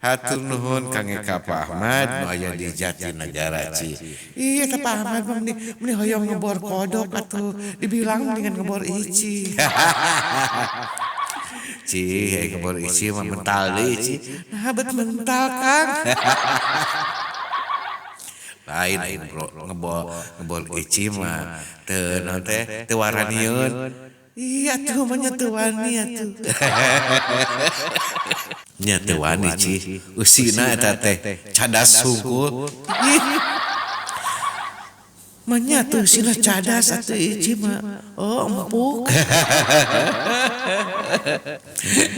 Hatur nuhun Kang Eka Pak Ahmad nu aya di Jatinegara Ci. Iya teh Pak Ahmad mah meni hoyong ngebor kodok atuh dibilang mendingan ngebor ici. Ci, ngebor ici mah mental deui Ci. Nah bet mental Kang. Lain aing bro ngebor ici mah teu naon teh teu waranieun. Iya tuh mah nya teu wani atuh. Nya teu wani Ci, usina eta teh cadas hungkul. Mah nya tuh usina cadas atuh ici mah. Oh empuk.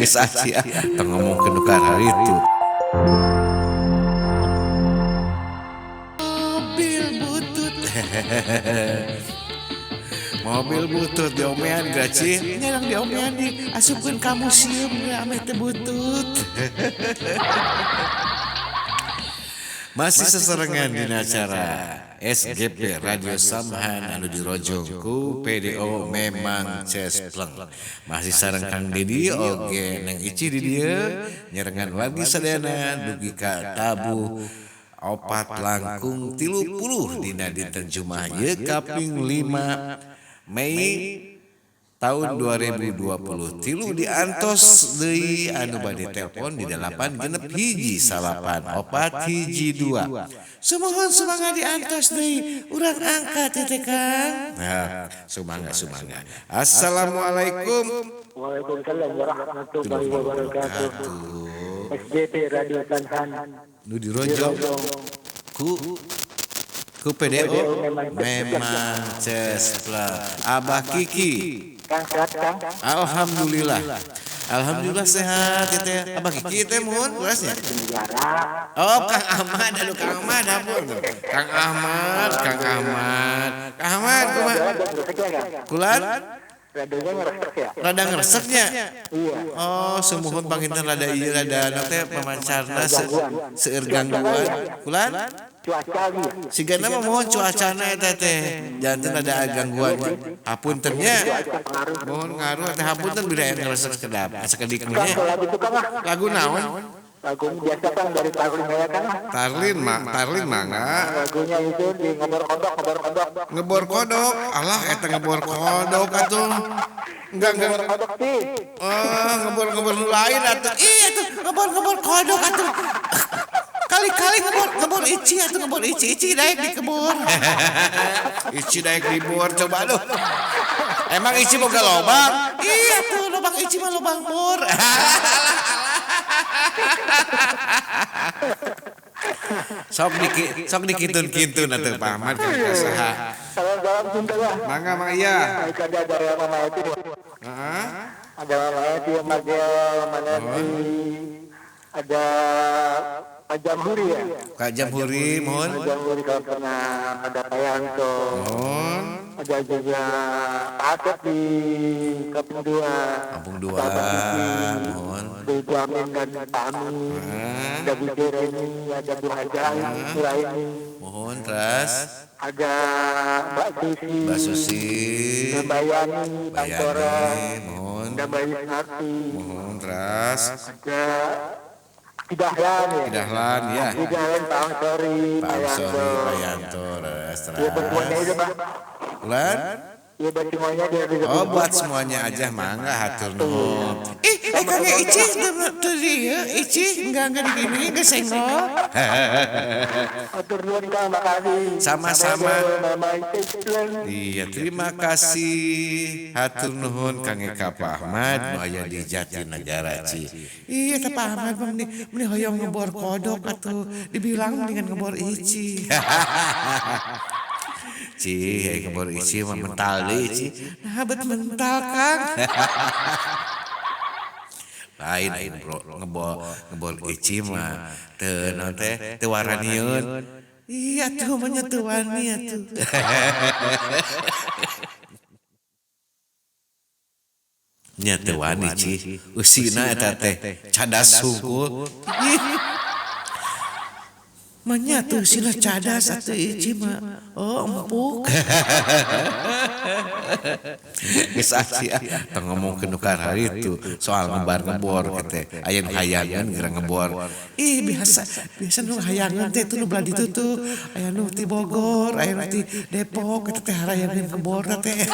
Geus ah Ci ah, tong ngomongkeun nu kararitu. Mobil butut. Mobil butut diomean gak Ci? Nya dong diomean di asupkeun ka museum we ameh teu butut. Masih seserengan dina acara SGP Radio Samhan anu dirojong ku PDO Memang Cespleng. Masih sareng Kang Dedi oge Neng Ici di dieu nyerengan wargi sadayana dugi ka tabuh 3:30 dina dinten Jumaah ieu kaping 5 Mei tahun 2023 diantos deui anu bade telepon di 8 6 1 9 4 1 2. Sumuhun sumangga diantos deui urang angkat teh Kang. Nah, sumangga sumangga. Assalamualaikum. Waalaikumsalam warahmatullahi wabarakatuh. SGP Radio Samhan nu dirojong ku PDO Memang Cespleng. Abah Kiki. Kang sehat Kang? Alhamdulillah. Alhamdulillah sehat teh. Abah Kiki teh muhun kurasnya. Oh Kang Ahmad, aduh Kang Ahmad ampun. Kang Ahmad, Kang Ahmad. Kang Ahmad kumaha? Kulan? Rada ngreseknya. Iya. Oh, sumuhun panginten rada ieu rada anu teh pamancarna seueur gangguan. Kulan? Cuaca lagi. Sigana mah mohon cuacana eta teh. Janten ada gangguan. Hapunten nya. Mohon ngaruh teh hapunten bila aya ngresek kedap. Sakedik nya. Lagu naon? Lagu biasa kan dari Tarlin ya kan? Tarlin mah, Tarlin mangga. Lagunya itu di ngebor kodok, ngebor kodok. Ngebor kodok. Alah eta ngebor kodok atuh. Enggak ngebor kodok sih. Oh, ngebor-ngebor nu lain atuh. Iya tuh, ngebor-ngebor kodok atuh. Kali-kali ngebor ici atuh ngebor ici, ici daek dikebor. Ici daek dibor coba aduh. Emang ici boga lobang? Iya tuh, lobang ici mah lobang bor. Sok dikintun-kintun atuh Pak Ahmad ka saha. Salam cinta lah. Mangga mangga iya. Ada dari Mama Eti. Heeh. Ada Mama Eti, Magel, Mama Nanti. Ada Pak Jamhuri ya. Kak Jamhuri mohon. Pak Jamhuri kalau pernah ada Pak Yanto. Mohon. Ada juga Pak Asep di Kampung 2. Kampung 2. Mohon. Bu Amin dan Pak Amin. Ada Bu Jeremy, ada Bu Hajah, Suraini. Mohon terus. Ada Mbak Susi. Mbak Susi. Mbak Yani, Mbak Yani, mohon. Ada Mbak Yusnarti. Mohon terus. Ada Kidahlan ya. Kidahlan ya. Kidahlan Pak Ansori, Pak Ansori, Pak Yanto, terus. Ya buat semuanya aja, Pak. Ulan? Ya buat semuanya aja. Oh, buat semuanya aja mangga hatur nuhun. Kang Ici tuh dia, Ici enggak di gini, enggak senggol. Hatur nuhun Kang, makasih. Sama-sama. Iya, terima kasih. Hatur nuhun Kang Eka Pak Ahmad nu aya di Jatinegara Ci. Iya teh Pak Ahmad mah meni hoyong ngebor kodok atuh dibilang mendingan ngebor ici. Ci, ngebor ici mah mental deui Ci. Nah bet mental Kang. Lain aing bro ngebor ici mah teu naon teh teu waranieun. Iya tuh mah nya teu wani atuh. Nya teu wani Ci, usina eta teh cadas hungkul. Manya tuh sina cadas atuh ieu mah. Oh empuk. Geus aci ah tong ngomongkeun nu kararitu soal ngebar-ngebor teh. Aya nu hayangeun geura ngebor. Ih biasa biasa nu hayangeun teh nu belah ditu tuh. Aya nu ti Bogor, aya nu ti Depok eta teh harayangeun ngebor teh.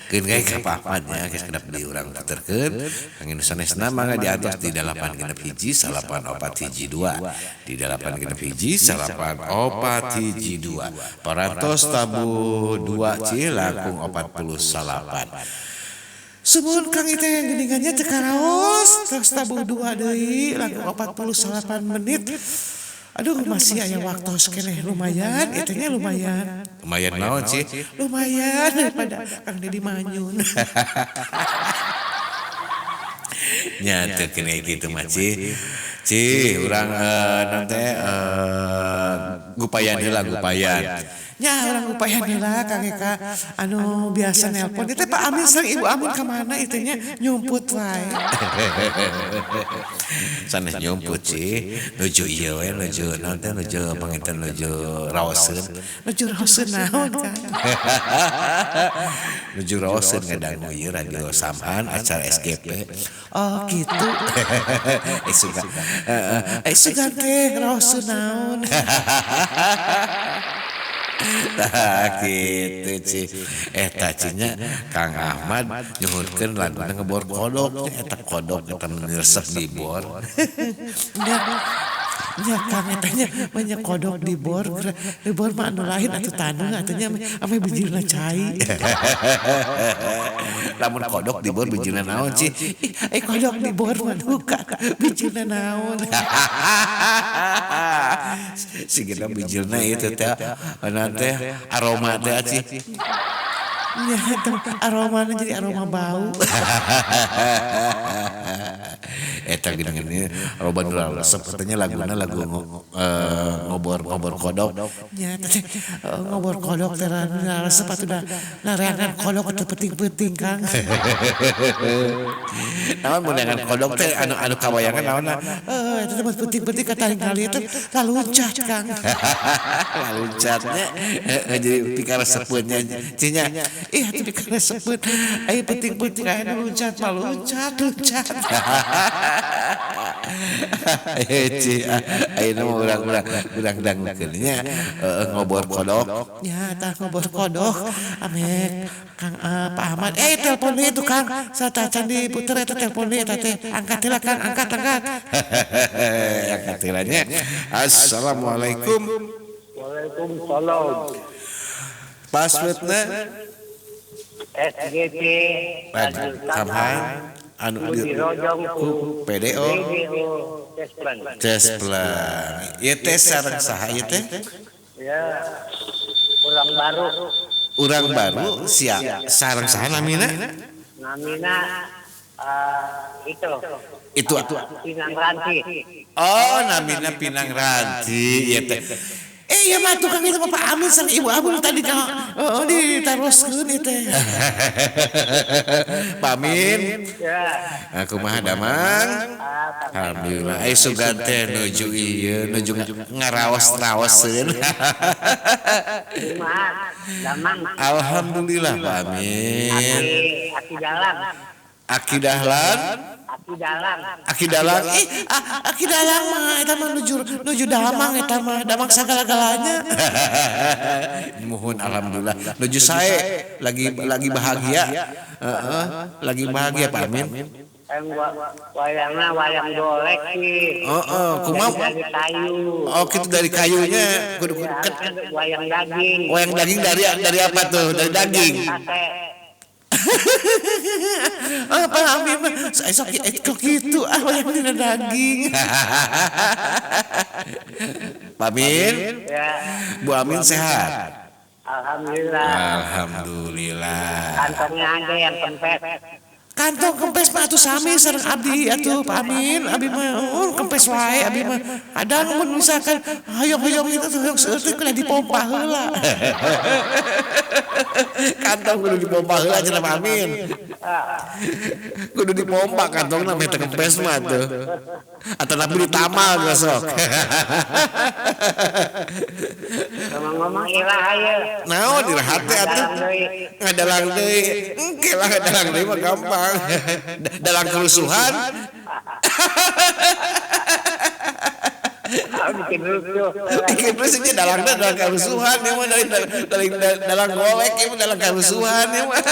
Keun gae ka papannya geus kedap di urang puterkeun kangge nu sanesna mangga diantos di 861 412 di 861 941 2 parantos tabuh 2 C langkung 48. Sumuhun Kang itu yang geningannya teu karaos terus tabuh 2 deui langkung 48 menit. Aduh masih aya waktu keneh lumayan, itunya lumayan. Lumayan naon sih? Lumayan daripada Kang Dedi manyun. Nya teu keneh kitu mah Ci. Ci urang nanti gupayan heula gupayan. Nya urang gupayan heula Kang Eka anu biasa nelpon itu Pak Amin sareng Ibu Amin ka mana itu nya nyumput wae. Sanes nyumput sih nuju ieu we nuju naon teh nuju panginten nuju raoseun. Nuju raoseun naon Kang? Nuju raoseun ngadangu ieu radio Samhan acara SGP. Oh gitu. Sugan sugan teh raoseun naon. Tah kitu Ci. Eta cinya Kang Ahmad nyuhunkeun laguna ngebor kodok eta kodok eta resep dibor. Nya Kang eta nya banyak kodok dibor, dibor mah anu lain atuh taneuh atuh nya ame bijilna cai. Lamun kodok dibor bijilna naon Ci? Eh kodok dibor mah duka bijilna naon. Sigina bijilna itu teh teh aroma teh Ci. Nya aromana jadi aroma bau. Eta gini-gini loba nu resep katanya laguna lagu ngobor-ngobor kodok. Nya teh ngobor kodok teh resep atuh da nareangan kodok teh penting-penting Kang. Naon mun neangan kodok teh anu anu kawayangan naonna? Heuh eta teh penting-penting kataring kali teh laluncat Kang. Laluncatnya jadi pikaresepeun nya cinya. Ih atuh pikaresepeun aya penting-penting aya nu luncat mah luncat luncat. Ci ayeuna mah urang-urang urang dangkeun nya ngobor kodok. Nya tah ngobor kodok ame Kang Pak Ahmad telepon deui tuh Kang satacan diputer eta telepon deui eta teh angkat heula Kang angkat angkat. Angkat heula nya. Assalamualaikum. Waalaikumsalam. Passwordna SGP Samhan anu dirojong ku PDO Cesplan. Ieu teh sareng saha ieu teh? Ya, urang baru. Urang baru sia sareng saha namina? Namina itu. Itu Pinang Ranti. Oh, namina Pinang Ranti ieu teh. Iya mah tukang itu Bapak Amin sareng Ibu Amin tadi kalau oh ditaroskeun ieu teh. Pak Amin. Ya. Kumaha damang? Alhamdulillah. Sugan teh nuju ieu nuju ngaraos-raoseun. Kumaha damang? Alhamdulillah Pak Amin. Aki dalang. Aki dahlan? Aki dalang. Aki dalang. Ih, aki dalang mah eta mah nuju damang eta mah damang sagala-galanya. Muhun alhamdulillah. Nuju sae lagi bahagia. Heeh, lagi bahagia Pak Amin. Wayangna wayang golek sih. Heeh, kumaha? Dari kayu. Oh, kitu dari kayunya. Kudu wayang daging. Wayang daging dari apa tuh? Dari daging. Pak Amin mah sok kok gitu ah wayang dina daging. Pak Amin. Ya. Bu Amin sehat. Alhamdulillah. Alhamdulillah. Kantongnya ada yang kempes. Kantong kempes mah atuh sami sareng abdi atuh Pak Amin, abdi mah kempes wae abdi mah. Kadang mun misalkan hoyong-hoyong itu hoyong seueuh kudu dipompa heula. Kantong kudu dipompa heula cenah Pak Amin. Kudu dipompa kantongna meh teu kempes mah tuh. Atau tapi ditamal geus sok. Ngomong-ngomong iraha ieu. Naon iraha teh atuh? Ngadalang deui. Engke lah ngadalang deui mah gampang. Dalang kerusuhan. Bikin rusuh. Bikin rusuh nya dalangna dalang kerusuhan ieu mah dalang golek ieu mah dalang kerusuhan ieu mah.